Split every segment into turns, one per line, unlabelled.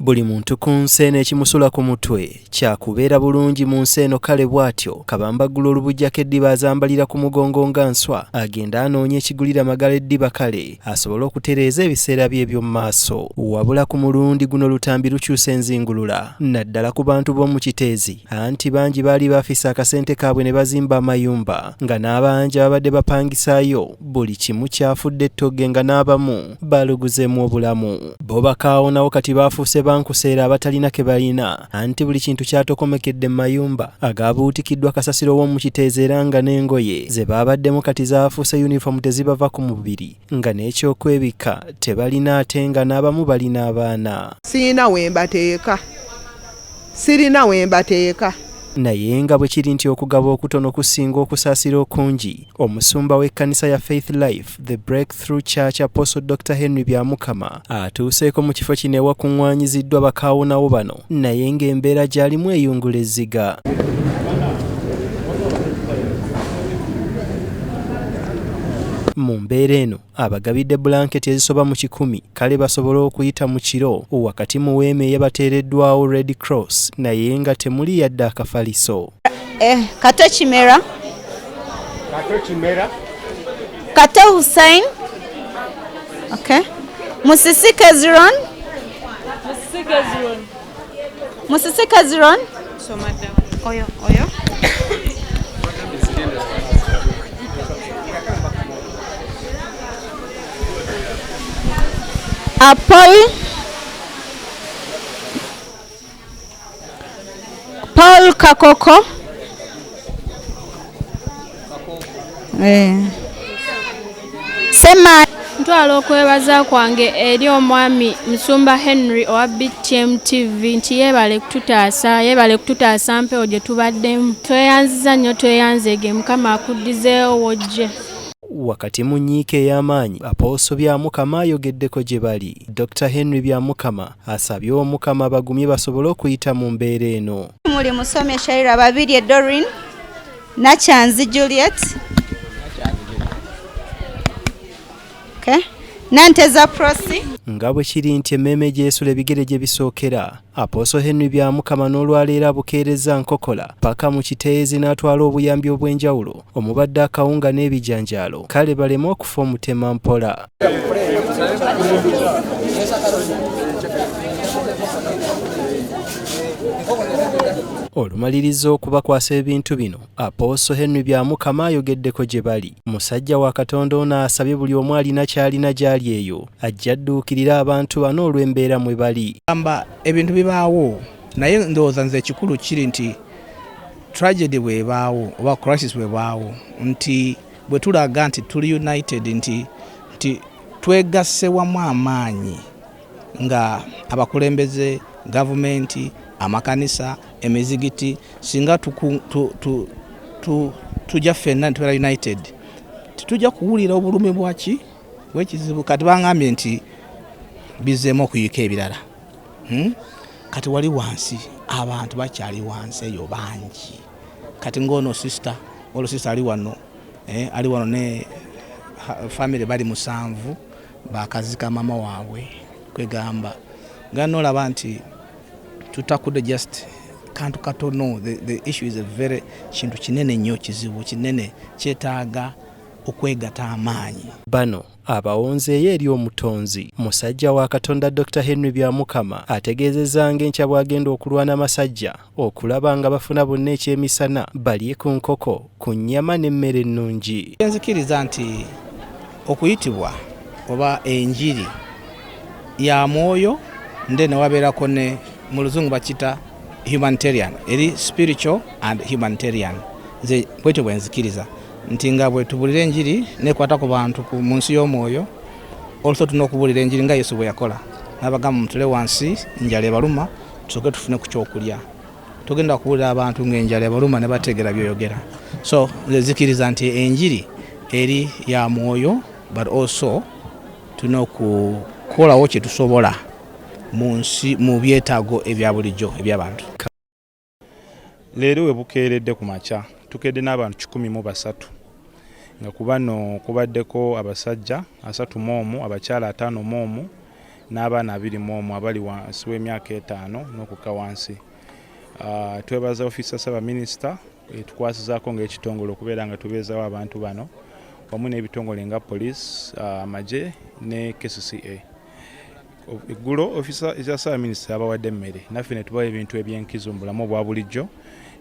Buli muntu ku nsi eno ekimusula ku mutwe kyakubeera bulungi mu nsi eno. Kale bw'atyo kabambaggula olubujjako eddiba azambalira ku mugongo nga nswa, agenda anoonya ekigulira magala eddiba kale asobole okutereeza ebiseera bye eby'omu maaso. Wabula ku mulundi guno lutambi lukyusa enzingulula naddala ku bantu b'omu Kiteezi, anti bangi baali baafisa akasente kaabwe ne bazimba amayumba nga n'abangi ababadde bapangisaayo buli kimu kyafudde ettogge nga n'abamu baluguzeemu obulamu. Bo bakaawonawo kati baafuuse bankuseera abatalina ke balina, anti buli kintu kyatokomekedde mu mayumba agaabuutikiddwa kasasiro w'omu Kiteezi era nga n'engoye ze baabaddemu kati zaafuuse yunifoomu tezibava ku mubiri nga n'ekyokwebikka tebalina ate nga n'abamu balina abaana.
Sirina we mbateeka, sirina we mbateeka.
Naye nga bwe kiri nti okugaba okutono kusinga okusaasira okungi, omusumba w'ekkanisa ya Faith Life The Breakthrough Church Apostle Dr. Henry Byamukama atuuseeko mu kifo kino ewakuŋŋwanyiziddwa bakaawonawo bano naye ng'embeera gy'alimu eyungula ezziga. Mu mbeera eno abagabidde bulanketi ezisoba mu 100 kale basobole okuyita mu kiro wakati mu weema eyabateereddwawo Red Cross naye nga temuli yadde akafaliso.
Kato Kimera.
Kato Kimera.
Kato Hussein. Okay. Musisi Kezron.
Musisi Kezron.
Musisi Kezron. Oyo, oyo. Paul Paul Kakoko. Sema.
Ntwala okwebaza kwange eri omwami Musumba Henry owa BTM TV nti yeebale kututaasa, yeebale kututaasa mpewo gye tubaddemu. Tweyanziza nnyo, tweyanzeege, Mukama akuddizeewo w'ojje.
Wakati mu nnyiike ey'amaanyi, Apooso Byamukama ayogeddeko gye bali. Dr. Henry Byamukama asabye Omukama bagumye basobole okuyita mu mbeera eno.
Muli Musomye Shaira Babirye Doreen, Nakyanzi Juliet. Okay. Nanteza Prossy.
Nga bwe kiri nti emmeeme gy'esula ebigere gye bisookera, Apostle Henry Byamukama n'olwaleero abukeerezza nkokola paka mu Kiteezi n'atwala obuyambi obw'enjawulo omubadde akawunga n'ebijanjaalo kale baleme okufa omutema mpola. Olumaliriza okubakwasa ebintu bino, Apostle Henry Byamukama ayogeddeko gye bali. Musajja wa Katonda ono asabye buli omu alina ky'alina gy'ali eyo ajja adduukirire abantu bano olw'embeera mwe bali.
Gamba ebintu bibaawo, naye ndowooza nze ekikulu kiri nti tragedy bw'ebaawo oba crisis bw'ebaawo nti bwe tulaga nti tuli united, nti twegasse wamu amaanyi nga abakulembeze, gavumenti, amakanisa, emizigiti, singa tujja ffenna tubeera united tetujja kuwulira obulumi bwaki bw'ekizibu. Kati bangambye nti bizzeemu okuyiika ebirala. Kati wali wansi abantu bakyali wansi eyo bangi. Kati ng'ono sister, olwo sister ali wano, ali wano ne family bali 7 bakazika mama waabwe. Kwegamba nga nolaba nti tutakudde just kantu katono. The issue is a very kintu kinene nnyo, kizibu kinene kyetaaga okwegatta amaanyi.
Bano abawonzeeyo eri omutonzi. Musajja wa Katonda Dr. Henry Byamukama ategeezezza ng'enkya bw'agenda okulwana amasajja okulaba nga bafuna bonna ekyemisana balye ku nkoko, ku nnyama n'emmere ennungi.
Nzikiriza nti okuyitibwa oba enjiri ya mwoyo nde ne wabeerako ne mu luzungu bakiyita humanitarian, eri spiritual and humanitarian. Nze bwetyo bwe nzikiriza nti nga bwe tubulira enjiri nekwata ku bantu mu nsi y'omwoyo, also tulina okubuulira enjiri nga Yesu bwe yakola n'abagamba mutule wansi njala ebaluma tusooke tufune ku kyokulya. Tugenda kubuulira abantu ng'enjala ebaluma ne bategeera by'oyogera. So nze nzikiriza nti enjiri eri ya mwoyo, but also tulina okukolawo kye tusobola mu nsi mu byetaago ebya bulijjo eby'abantu.
Leero we bukeeredde ku makya tukedde n'abantu 103 nga ku bano kubaddeko abasajja 31, abakyala 51 N'abaana 21 abali wansi w'emyaka 5 n'okukka wansi. Twebaza ofiisi ya Ssaabaminisita etukwasizaako ng'ekitongole okubeera nga tubeezawo abantu bano, wamu n'ebitongole nga poliisi, amagye ne KCCA. Eggulo ofiisi ya Ssaabaminisita yabawadde emmere, naffe ne tubawa ebintu ebyenkizo mu bulamu obwa bulijjo,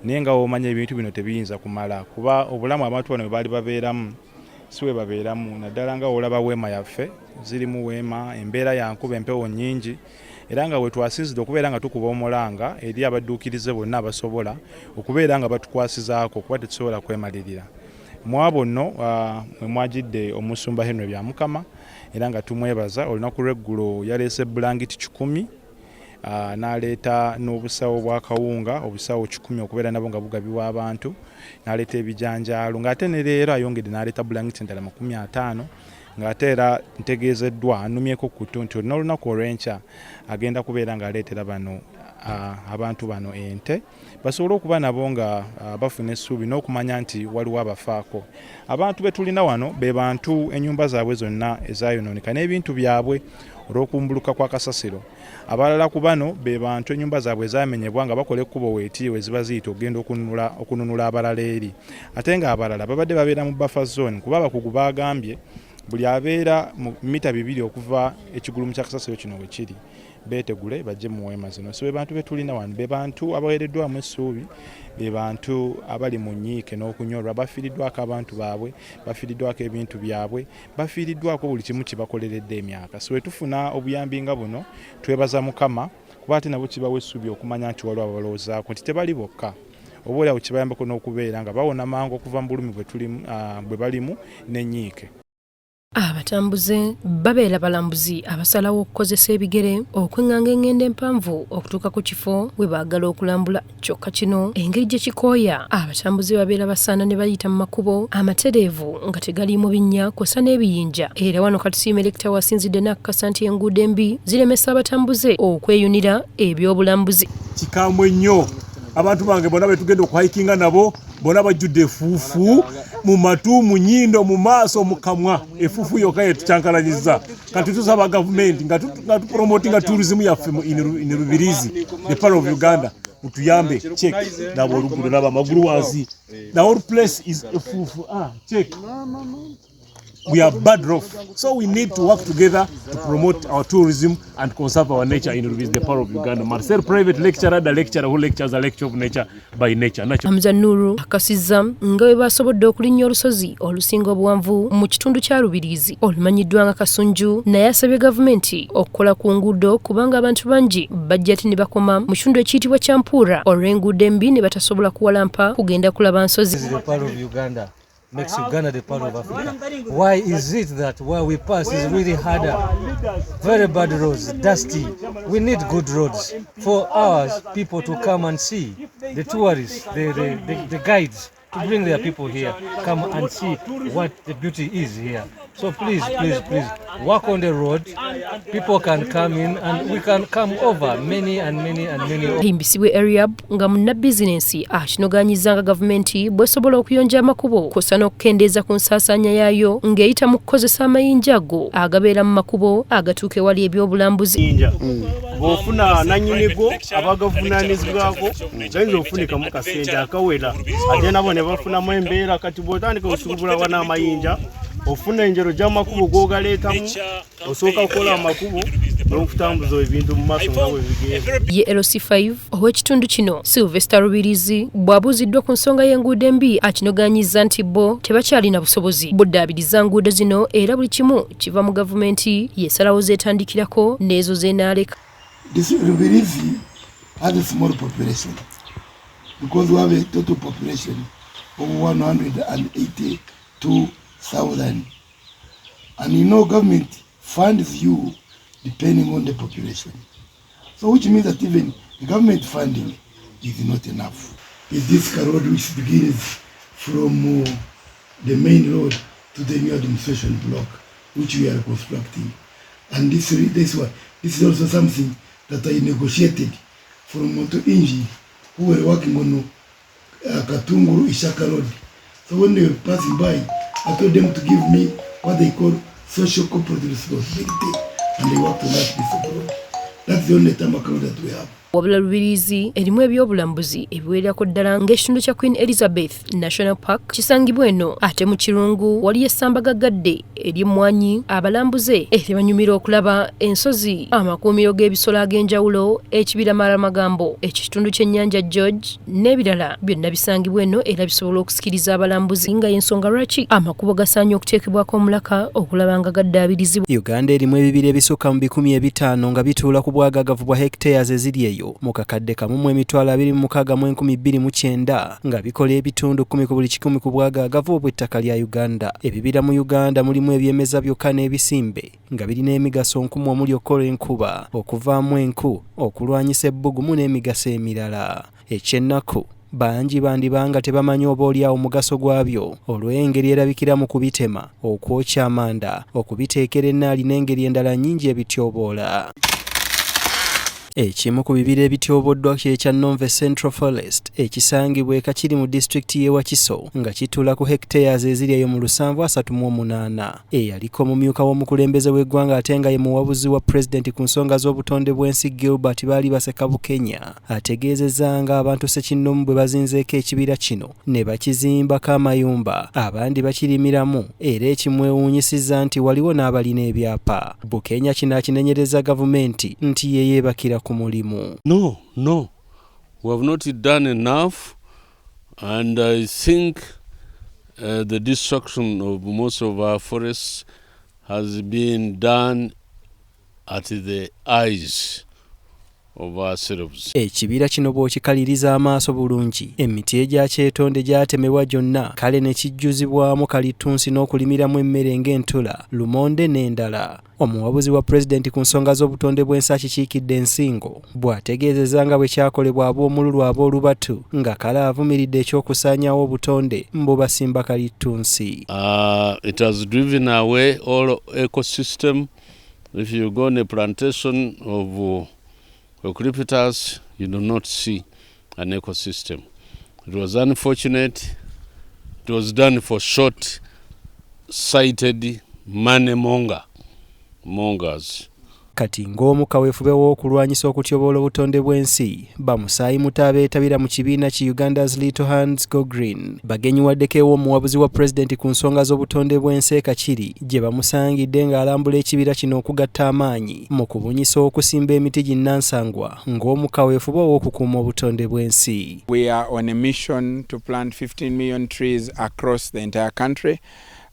naye nga w'omanya ebintu bino tebiyinza kumala, kuba obulamu abantu bano bwe baali babeeramu si bwe babeeramu, naddala nga w'olaba weema yaffe zirimu weema, embeera ya nkuba, empewo nnyingi, era nga we twasinzidde okubeera nga tukuba omulanga eri abadduukirize bonna abasobola okubeera nga batukwasizaako, kuba tetusobola kwemalirira. Mu abo nno mwe mwajidde Omusumba Henry Byamukama, era nga tumwebaza. Olunaku lw'eggulo yaleese bulangiti 100, n'aleeta n'obusawo bwa kawunga obusawo 100 okubeera nabo nga bugabibwa abantu, n'aleeta ebijanjaalo, ng'ate ne leero ayongedde n'aleeta bulangiti endala 50, ng'ate era ntegeezeddwa annumyeko kutu nti n'olunaku olw'enkya agenda kubeera ng'aleetera bano abantu bano ente basobole okuba nabo nga bafuna essuubi n'okumanya nti waliwo abafaako. Abantu be tulina wano be bantu ennyumba zaabwe zonna ezaayonooneka n'ebintu byabwe olw'okumbuluka kwa kasasiro. Abalala ku bano be bantu ennyumba zaabwe ezamenyebwa nga bakola ekkubo weeti we ziba ziyita okugenda okununula abalala eri, ate ng'abalala babadde babeera mu buffer zone, kuba abakugu baagambye buli abeera mu mita 2 okuva ekigulumu kya kasasiro kino we kiri beetegule bajje mu weema zino. So be bantu be tulina wano, be bantu abaweereddwamu essuubi, be bantu abali mu nnyiike n'okunyolwa, bafiiriddwako abantu baabwe, bafiiriddwako ebintu byabwe, bafiiriddwako buli kimu kibakoleredde emyaka. So bwe tufuna obuyambi nga buno twebaza Mukama, kuba ate nabo kibawa essuubi okumanya nti waliwo ababalowoozaako nti tebali bokka, oba oli awo kibayambako n'okubeera nga bawona mangu okuva mu bulumi bwe balimu n'ennyiike.
Abatambuze babeera balambuzi abasalawo okukozesa ebigere okweŋŋanga eŋŋendo empanvu okutuuka ku kifo we baagala okulambula. Kyokka kino engeri gye kikooya, abatambuze babeera basaana ne bayita mu makubo amatereevu nga tegaliimu binnya kw'ossa n'ebiyinja. Era wano Katusiime Lector w'asinzidde n'akakasa nti enguudo embi ziremesa abatambuze okweyunira ebyobulambuzi.
Kikambwe nnyo, abantu bange bonna be tugenda okuhayikinga nabo bonna bajjudde efuufu mu matu, mu nnyindo, mu maaso, mu kamwa, efuufu yokka yetukyankalanyizza. Kati tusaba gavumenti nga tupromotinga tourism yaffe in Rubirizi, the part of Uganda, mutuyambe. Check nabo oluguudo, nabo amagulu wansi, the whole place is efuufu. Check, we are bad off, so we need to work together to promote our tourism and conserve our nature in Rubirizi, the part of Uganda. Marcel, private lecturer, the lecturer who lectures a lecture of nature by nature. Natural.
Hamza Nuru akakasizza nga bwe basobodde okulinnya olusozi olusinga obuwanvu mu kitundu kya Rubirizi olumanyiddwa nga Kasunju, naye asabye gavumenti okukola ku nguudo kubanga abantu bangi bajja ate ne bakoma mu kitundu ekiyitibwa Kyampuura olw'enguudo embi ne batasobola kuwalampa kugenda kulaba nsozi.
This is the part of Uganda makes Uganda the part of Africa. Why is it that where we pass is really harder? Very bad roads, dusty. We need good roads for our people to come and see, the tourists, the guides, to bring their people here, come and see what the beauty is here. So please, please, please, work on the road. People can come in and we can come over many and many and many.
Ahimbisibwe Eriab nga munnabizinensi akinogaanyizza nga gavumenti bw'esobola okuyonja amakubo kw'ossa n'okukendeeza ku nsaasaanya yaayo ng'eyita mu kukozesa amayinja ago agabeera mu makubo agatuuka ewali ebyobulambuzi.
Bw'ofuna nannyinigo abagavunaanyizibwako gayinza okufunikamu kasente akawera, ate nabo ne bafunamu embeera. Kati bw'otandika osuubula wano amayinja, ofuna enjero gy'amakubo g'ogaleetamu, osooka kukola amakubo n'okutambuza ebintu mu maaso nga bwe bigenda.
Ye LC5 ow'ekitundu kino Sylvester Rubirizi bw'abuuziddwa ku nsonga y'enguudo embi akinogaanyizza nti bo tebakyalina busobozi buddaabiriza nguudo zino, era buli kimu kiva mu gavumenti y'esalawo zeetandikirako n'ezo z'enaaleka.
This Rubirizi has a small population because we have a total population of 182,000. And you know, government funds you depending on the population. So which means that even the government funding is not enough. Is this road which begins from the main road to the new administration block, which we are constructing. And this one, this is also something that I negotiated from Mto-Inji, who were working on Katunguru Ishaka Road. So when they were passing by, I told them to give me what they call social corporate responsibility. And they worked on that piece of road. That's the only tarmac road that we have.
Wabula Lubiriizi erimu ebyobulambuzi ebiwererako ddala ng'ekitundu kya Queen Elizabeth National Park kisangibwa eno, ate mu Kirungu waliyo essambagaggadde ery'emmwanyi abalambuze eribanyumira okulaba ensozi, amakuumiro g'ebisolo ag'enjawulo, ekibira Maramagambo, ekitundu ky'ennyanja George n'ebirala byonna bisangibwa eno era bisobola okusikiriza abalambuzi, nga y'ensonga lwaki amakubo gasaanye okuteekebwako omulaka okulaba nga gaddaabirizibwa.
Uganda erimu ebibira ebisukka mu 500 nga bituula ku bwagaagavu bwa hectares eziri eyo mu 1,262,209 nga bikola ebitundu 10 ku buli 100 ku bwagaagavu obw'ettaka lya Uganda. Ebibira mu Uganda mulimu ebyemeza byokka n'ebisimbe nga birina emigaso nkumu omuli okukola enkuba, okuvaamu enku, okulwanyisa ebbugumu n'emigaso emirala. Ekyennaku, bangi bandibanga tebamanyi oba oliawo mugaso gwabyo olw'engeri erabikira mu kubitema, okwokya amanda, okubiteekera ennaali n'engeri endala nnyingi ebityoboola. Ekimu ku bibira ebityoboddwa kyekya Nonve Central Forest ekisangibwa e Kakiri mu disitulikiti y'e Wakiso nga kituula ku hectares eziri eyo mu 738. Eyaliko omumyuka w'omukulembeze w'eggwanga ate nga ye muwabuzi wa pulezidenti ku nsonga z'obutonde bw'ensi Gilbert Baalibaseka Bukenya ategeezezza nga abantu ssekinnoomu bwe bazinzeeko ekibira kino ne bakizimbako amayumba, abandi bakirimiramu era ekimwewuunyisizza nti waliwo n'abalina ebyapa. Bukenya kino akinenyereza gavumenti nti ye yeebakira ku mulimu.
No, we have not done enough, and I think the destruction of most of our forests has been done at the eyes of ourselves.
Ekibira kino bw'okikaliriza amaaso bulungi, emiti egyakyetonde gyatemebwa gyonna kale ne kijjuzibwamu kalittunsi n'okulimiramu emmere ng'entula, lumonde n'endala. Omuwabuzi wa pulezidenti ku nsonga z'obutonde bw'ensi akikiikidde ensingo bw'ategeezezza nga bwe kyakolebwa ab'omululu ab'olubatu nga kale avumiridde ekyokusaanyaawo obutonde mbu basimba kalittunsi.
It has driven away all ecosystem. If you go on a plantation of eucalyptus, you do not see an ecosystem. It was unfortunate. It was done for short-sighted money mongers.
Kati ng'omu kaweefube w'okulwanyisa okutyoboola obutonde bw'ensi, bamusaayi muto abeetabira mu kibiina ki Uganda's Little Hands Go Green bagenyiwaddeko ew'omuwabuzi wa pulezidenti ku nsonga z'obutonde bw'ensi e Kakiri gye bamusangidde ng'alambula ekibira kino okugatta amaanyi mu kubunyisa okusimba emiti ginnansangwa ng'omu kaweefube ow'okukuuma obutonde bw'ensi.
We are on a mission to plant 15 million trees across the entire country,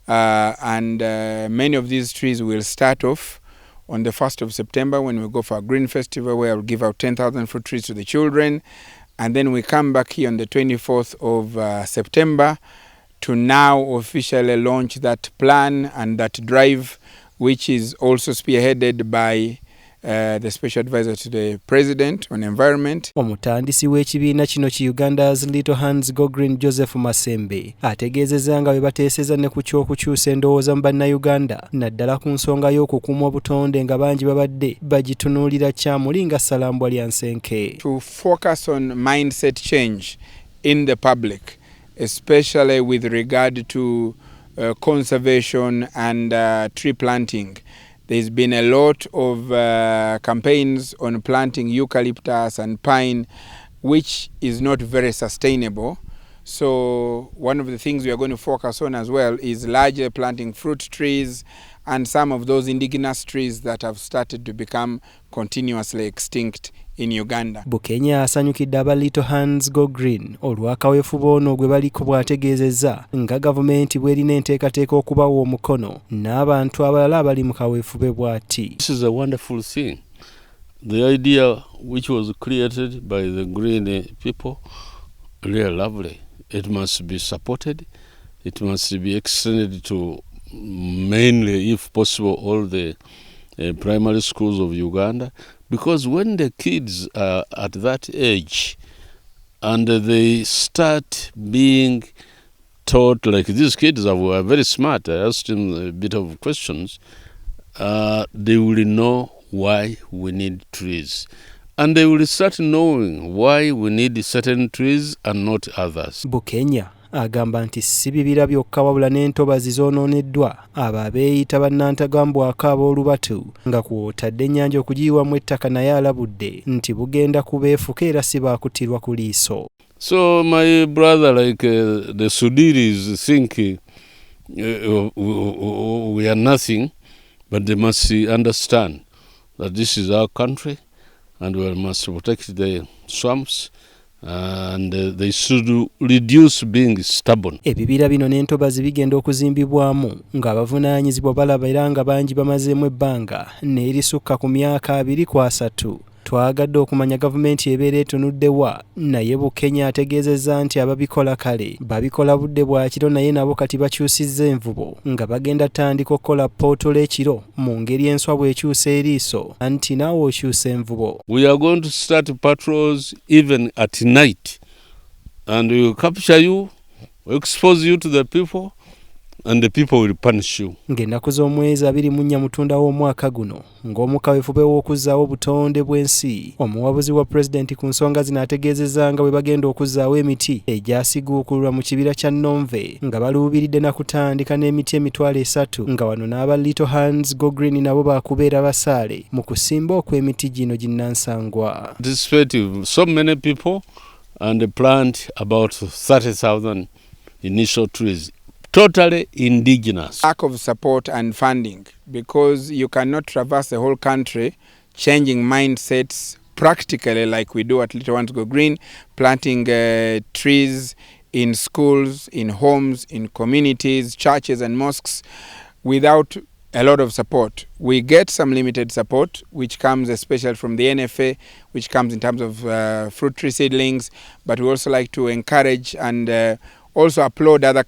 and many of these trees will start off on the 1st of September when we go for a green festival where we'll give out 10,000 fruit trees to the children. And then we come back here on the 24th of September to now officially launch that plan and that drive, which is also spearheaded by the special advisor to the president on environment.
Omutandisi w'ekibiina kino ki Uganda's Little Hands Go Green Joseph Masembe ategeezezza nga bwe bateeseza ne ku ky'okukyusa endowooza mu bannayuganda naddala ku nsonga y'okukuuma obutonde nga bangi babadde bagitunuulira kyamuli nga ssalambwa lya nsenke.
To focus on mindset change in the public, especially with regard to conservation and tree planting. There's been a lot of campaigns on planting eucalyptus and pine, which is not very sustainable. So one of the things we are going to focus on as well is larger planting fruit trees and some of those indigenous trees that have started to become continuously extinct in Uganda.
Bukenya asanyukidde aba Little Hands Go Green olw'akaweefube ono gwe baliko bw'ategeezezza nga gavumenti bw'erina enteekateeka okubawa omukono n'abantu abalala abali mu kaweefube bw'ati.
This is a wonderful thing. The idea which was created by the green people, really lovely. It must be supported. It must be extended to mainly, if possible, all the primary schools of Uganda. Because when the kids are at that age and they start being taught, like these kids are very smart, I asked them a bit of questions, they will know why we need trees. And they will start knowing why we need certain trees and not others.
Bukenya Agamba nti si bibira byokka wabula n'entobazi zoonooneddwa abo abeeyita bannantagambwako ab'olubatu, nga kw'otadde ennyanja okugiyiwamu ettaka. Naye alabudde nti bugenda kubeefuka era si baakutirwa ku liiso.
So my brother, like the Sudiris think we are nothing, but they must understand that this is our country and we must protect the swamps and they should reduce being stubborn.
Ebibira bino n'entobazi bigenda okuzimbibwamu ng'abavunaanyizibwa balaba era nga bangi bamazeemu ebbanga n'erisukka ku myaka 23. Twagadde okumanya gavumenti ebeera etunuddewa, naye Bukenya ategeezezza nti ababikola kale babikola budde bwa kiro, naye nabo kati bakyusizza envubo nga bagenda tandika okukola patrol ekiro mu ngeri enswa bw'ekyusa eriiso anti naawe okyusa envubo.
We are going to start patrols even at night and we will capture you, expose you to the people, and the people will punish you.
Ng'ennaku z'omwezi 24 Mutunda w'omwaka guno, ng'omukaweefube w'okuzzaawo obutonde bw'ensi, omuwabuzi wa pulezidenti ku nsonga zino ategeezezza nga bwe bagenda okuzzaawo emiti egyasiguukululwa mu kibira kya Nonve, nga baluubiridde na kutandika n'emiti 30,000, nga wano n'aba Little Hands Go Green nabo baakubeera basaale mu kusimba okw'emiti gino ginnansangwa.
Participate so many people and plant about 30,000 initial trees, totally indigenous.
Lack of support and funding, because you cannot traverse the whole country changing mindsets practically like we do at Little Ones Go Green, planting trees in schools, in homes, in communities, churches and mosques without a lot of support. We get some limited support, which comes especially from the NFA, which comes in terms of fruit tree seedlings, but we also like to encourage and also applaud other